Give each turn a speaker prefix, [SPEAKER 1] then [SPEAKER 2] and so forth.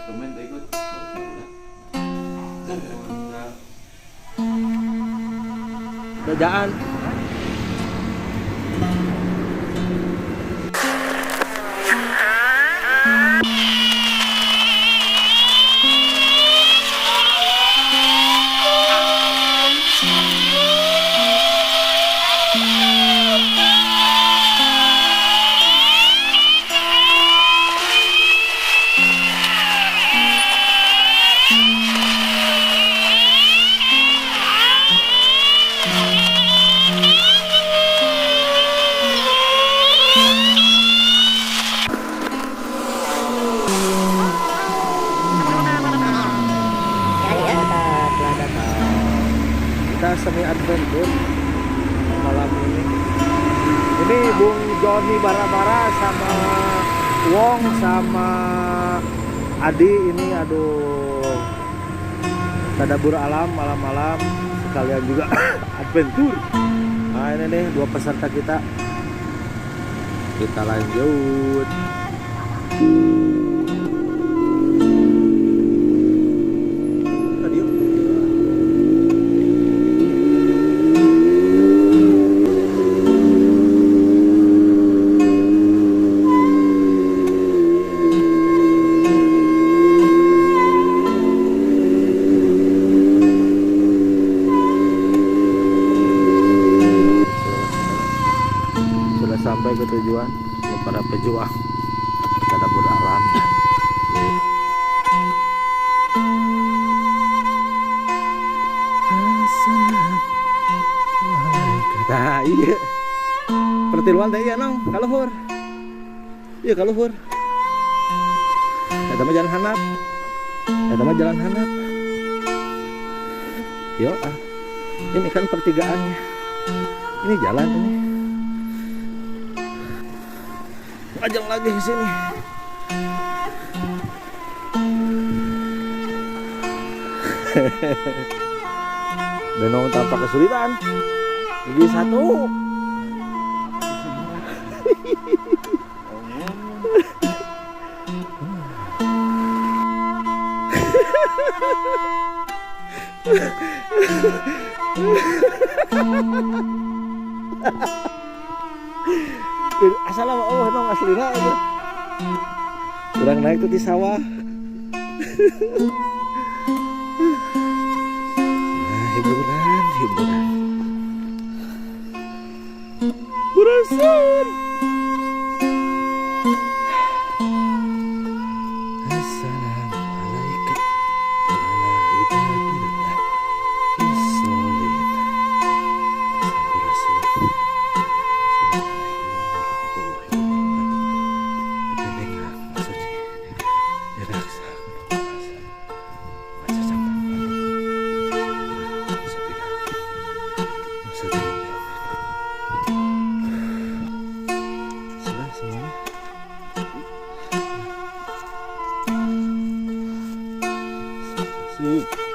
[SPEAKER 1] Tumben teh ikut.
[SPEAKER 2] Bejaan. Kita semi adventure malam ini. Ini Bung Joni Bara-Bara sama Wong sama Adi ini, aduh, tadabur alam malam-malam sekalian juga adventure. Nah, ini nih dua peserta kita. Kita lanjut. Sudah sampai ke tujuan para pejuang tadabur alam. Nah, iya. Pertiluan teh iya nong, kaluhur. Iya kaluhur. Eta mah jalan handap. Eta mah jalan handap. Yo ah. Ini kan pertigaannya. Ini jalan ini. Ajang lagi ke sini. Benong tanpa kesulitan. Lebih satu. Asal oh dong aslina itu. Kurang naik tuh di sawah. Nah, hiburan, hiburan. Burasun. Assalamualaikum warahmatullahi wabarakatuh. Sudah semuanya. Sip.